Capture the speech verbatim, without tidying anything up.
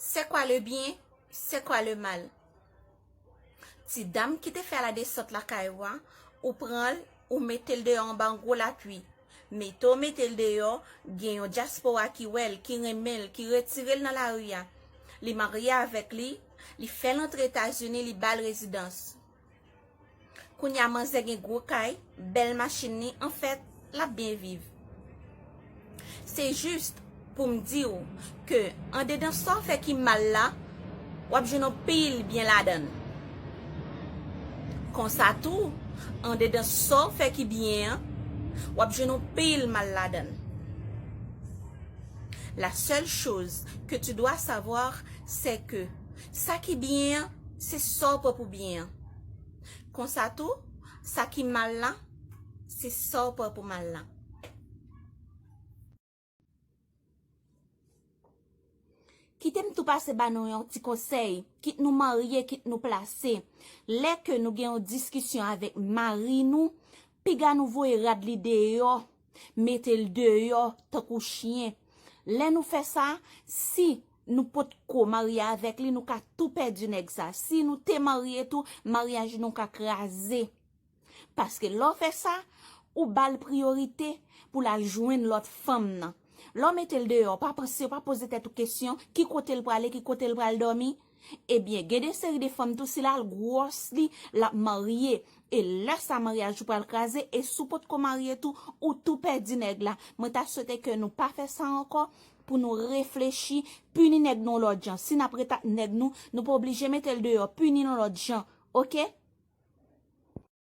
C'est quoi le bien? C'est quoi le mal? Ti dam ki te fè ladesant lakay ou a, ou pran l, ou mete l deyò anba yon gwo lapli. Mete w mete l deyò, gen yon dyaspora ki wè l, ki renmen l, ki retire l nan lari a. Li marye avèk li, li fè l antre Etazini, li ba l rezidans. Kounye a manzè gen gwo kay, bèl machin li, anfèt, l ap byen viv. Se jis pou m di w ke andedan sa w fè ki mal la, w ap jwenn yon pil byen ladan l. Konsa tou, andedan sa w fè ki byen an, w ap jwenn yon pil mal ladan l. La seule chose que tu dois savoir, c'est que sa ki byen an, se sa w pran pou byen an. Konsa tou, sa ki mal la, se sa w pran pou mal la. Kite m tou pase ba nou yon ti konsèy, kit nou marye, kit nou plase. Lè ke nou gen yon diskisyon avèk mari nou, piga nou voye rad li deyò, mete l deyò tankou chen. Lè nou fè sa, si nou potko marye avèk li, nou ka tou pèdi nèg sa. Si nou te marye tou, maryaj nou ka kraze. Paske lè w fè sa, ou ba l priyorite pou l al jwenn lòt fanm nan. Lè w mete l deyò, pa panse, pa poze tèt ou kesyon, ki kote l prale, ki kote l pral dòmi? Ebyen, gen de seri de fanm tou, si l al gwòs li, l ap marye. E lè sa, maryaj ou pral kraze, e si w potko marye tou, ou tou pèdi nèg la. Mwen ta swete ke nou pa fè sa ankò, pou nou reflechi, pini nèg nou yon lòt jan. Si n ap ret ak nèg nou, nou pa oblije mete l deyò, pini l yon lòt jan, oke?